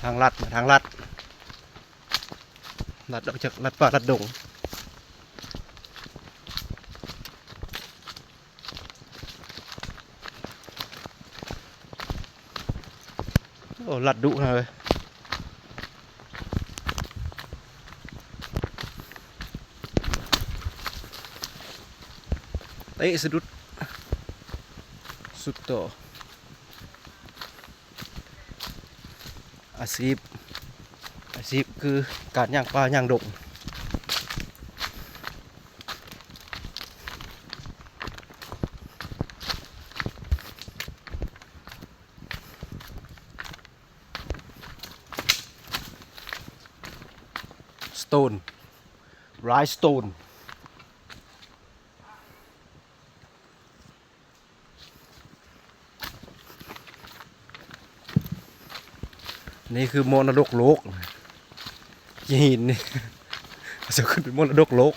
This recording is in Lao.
າງລັດ ທາງລັດ ລັດອອກຈາກລັດປ່າລັດດົງ. ໂອ້ ລັດດຸເລີຍ ເຕະສະດຸດ ສຸດໂຕ. ອາຊີບ ອາຊີບຄືການຍ່າງປ່າຍ່າງດົງ. Stone, rhinestone. ນີ້ຄືມໍລະດົກໂລກ ຫີນນີ້ ເຂົາເຈົ້າຂຶ້ນເປັນມໍລະດົກໂລກ.